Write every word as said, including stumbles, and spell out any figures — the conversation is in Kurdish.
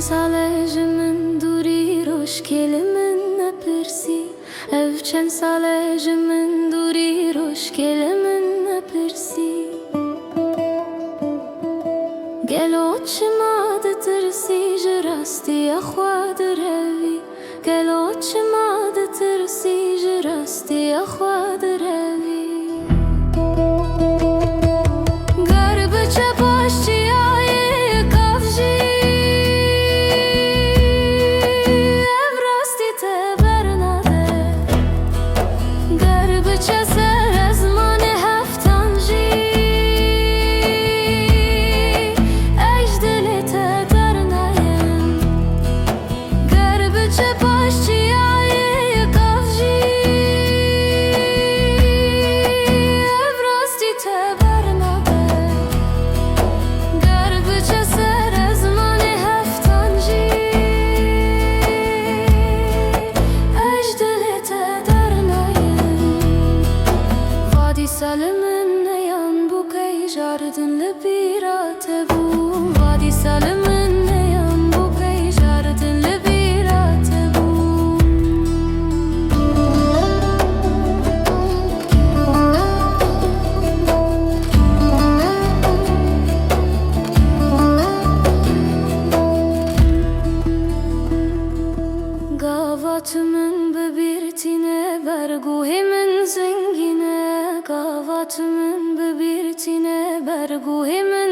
Sal e ji min dûrî roj kê li min nepirsî. Ev çend sal e ji min dûrî roj kê li min nepirsî. Gelo çima ditirsî, ji rastiya xwe direvî? Gelo çima ditirsî, ji rastiya xwe direvî? Ger biçe paş çiyayê kav jî, ev rastî te bernade. Ger biçe ser ezmanê heftan jî, ez ji dilê te dernayim. Ger biçe paş çiyayê kav jî, ev rastî te bernade. Ger biçe ser ezmanê heftan jî, ez ji dilê te dernayim. Va dîsa li min neyan bû key jardin li bîra te bûm. Va dîsa li min neyan bû key jardin li bîra te bûm. Gava tu min bi bîr tîne, berguhê min zengîn e. Gava tu min bi bîr tîne, berguhê min